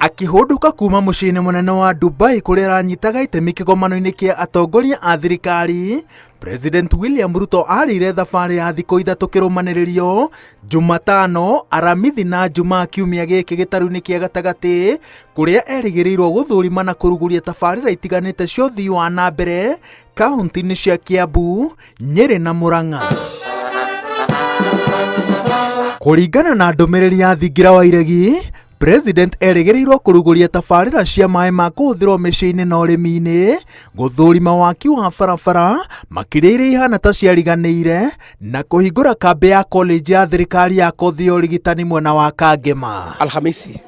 Akĩhũndũka kuma mũciĩ-inĩ mũnene wa Dubai kũrĩa aranyitaga itemi kĩgomano-inĩ kĩa atongoria a thirikari, President William Ruto arĩire thabarĩ ya thikũ 3 kĩrũmanĩrĩrio Jumatano, Aramithi na Jumaa kiumia gĩkĩ gĩtarũ-inĩ kĩa gatagatĩ kũrĩa erĩgĩrĩirwo gũthũrima na kũrugũria tabarĩra itiganĩte cia ũthii wa na mbere kaunti-inĩ cia Kiambu, Nyĩrĩ na Murang'a. Kũringana na ndũmĩrĩri ya thingira wa iregi, President erĩgĩrĩirwo kũrugũria tabarĩra cia maĩ ma kũhũthĩrwo mĩciĩ-inĩ na ũrĩmi-inĩ, gũthũrima waki wa barabara makĩria iria ihana ta ciariganĩire, na kũhingũra kambĩ ya college ya thirikari ya kothi ya ũrigitani mwena wa Kangema. Alhamisi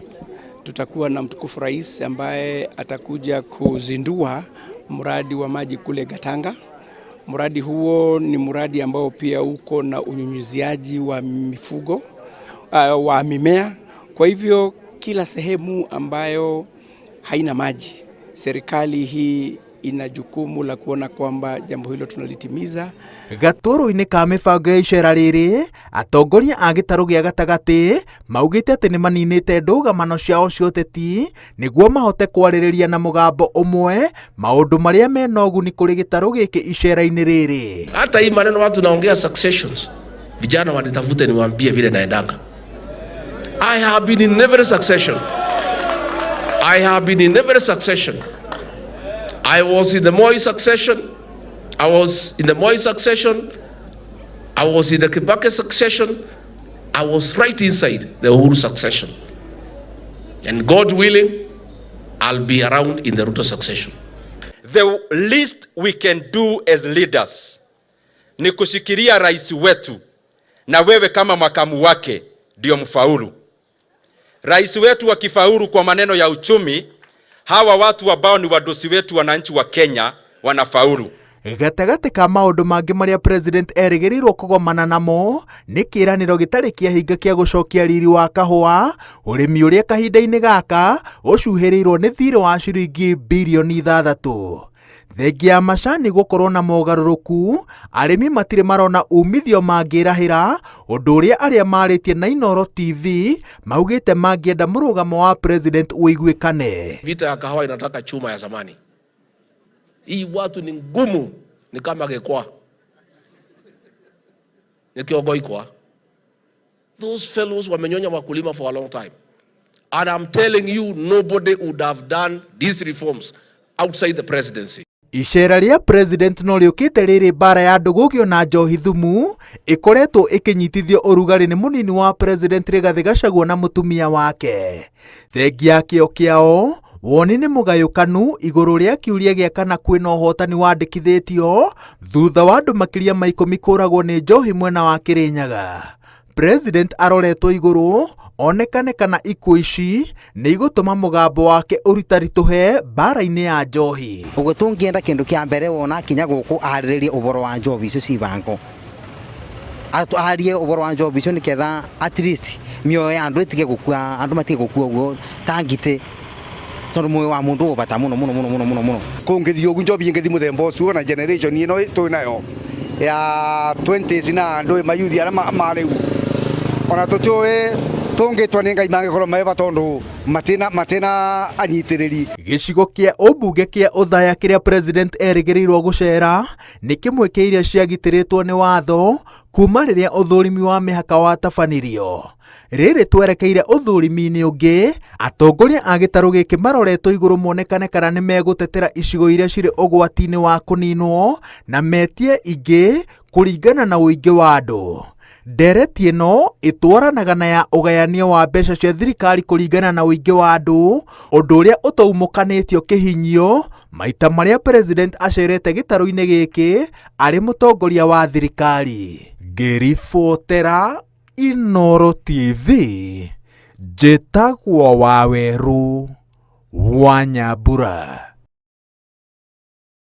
tutakuwa na mtukufu rais ambaye atakuja kuzindua mradi wa maji kule Gatanga. Mradi huo ni mradi ambao pia uko na unyunyuziaji wa mifugo, wa mimea. Kwa hivyo kila sehemu ambayo haina maji, serikali hii ina jukumu la kuona kwamba jambo hilo tunalitimiza. Gatũrũ-inĩ ka mĩbango ya icera rĩrĩ, atongoria a gĩtarũ gĩa gatagatĩ maugĩte atĩ nĩ maninĩte ndũgamano ciao cia ũteti nĩguo mahote kwarĩrĩria na mũgambo ũmwe maũndũ marĩa mena ũguni kũrĩ gĩtarũ gĩkĩ icera-inĩ rĩrĩ. Hata hii maneno watu naongea successions, vijana wanitafute niwaambie vile naendanga. I have been in every succession. I have been in every succession. I was in the Moi succession. I was in the Moi succession. I was in the Kibaki succession. I was right inside the Uhuru succession. And God willing, I'll be around in the Ruto succession. The least we can do as leaders ni kushikilia rais wetu, na wewe kama makamu wake ndio mfaulu. Rais wetu akifaulu kwa maneno ya uchumi, hawa watu ambao ni wadosi wetu wananchi wa Kenya wanafaulu. Gatagatĩ ka maũndũ mangĩ marĩa president erĩgĩrĩirwo kũgomana namo nĩ kĩĩranĩro gĩtarĩ kĩahinga kĩa gũcokia riri wa kahũa, ũrĩmi ũrĩa kahinda-inĩ gaka ũcuhĩrĩirwo nĩ thirĩ wa ciringi birioni 6. Thengia ya macani gũkorwo na mogarũrũku, arĩmi matirĩ marona umithio mangĩrahĩra, ũndũ ũrĩa arĩa marĩtie na Inooro TV maugĩte mangĩenda mũrũgamo wa president ũiguĩkane. Vita ya kahawa inataka chuma ya zamani. Hii watu ni ngumu, ni kama gekwa. Ni kiongoikwa. Those fellows wamenyonya wakulima for a long time. And I'm telling you, nobody would have done these reforms outside the presidency. Icera rĩa president no rĩũkĩte rĩrĩ mbara ya ndũgũgio na njohi thumu ĩkoretwo ĩkĩnyitithio ũrugarĩ nĩ mũnini wa president Rigathĩ Gachagua na mũtumia wake. Thengia ya kĩo kĩao, woni nĩ mũgayũkanu igũrũ rĩa kĩũria gĩa kana kwĩna ũhotani wandĩkithĩtio thutha wa andũ makĩria ma 10 kũragwo nĩ njohi mwena wa Kĩrĩnyaga. President aroretwo igũrũ onekane kana ikuũ ici nĩ igũtũma mũgambo wake ũritaritũhe mbara-inĩ ya njohi. Ũguo tũngĩenda kĩndũ kĩa mbere wona akinya gũkũ arĩrĩrie ũhoro wa njohi icio cibango. Arie ũhoro wa njohi icio nĩgetha at least mĩoyo ya andũ ĩtige gũkua, andũ matige gũkua ũguo ta ngitĩ, tondũ muoyo wa mũndũ wĩ bata mũno mũno mũno mũno mũno mũno. Kũngĩthiĩ ũguo njohi ĩngĩthiĩ mũthemba ũcio na generation ĩno twĩ nayo ya 20s na andũ mayuthi arĩa ma rĩu, ona tũtiũĩ tũngĩtwa nĩ Ngai mangĩkorwo meba tondũ matina anyitĩrĩri. Gĩcigo kĩa ũmbunge kĩa Othaya kĩrĩa president erĩgĩrĩirwo gũcera nĩ kĩmwe kĩa iria ciagitĩrĩtwo nĩ watho kuma rĩrĩa ũthũrimi wa mĩhaka watabanirio. Rĩrĩ twerekeire ũthũrimi-inĩ ũngĩ, atongoria a gĩtarũ gĩkĩ maroretwo igũrũ monekane kana nĩ megũtetera icigo iria cirĩ ũgwati-inĩ wa kũninwo na metie ingĩ kũringana na ũingĩ wa andũ. Ndereti ĩno ĩtwaranaga na ya ũgayania wa mbeca cia thirikari kũringana na ũingĩ wa andũ, ũndũ ũrĩa ũtaumũkanĩtio kĩhinyio maita marĩa president acerete gĩtarũ-inĩ gĩkĩ arĩ mũtongoria wa thirikari. Ngĩribotera Inooro TV, njĩtagwo Wawerũ wa Nyambura.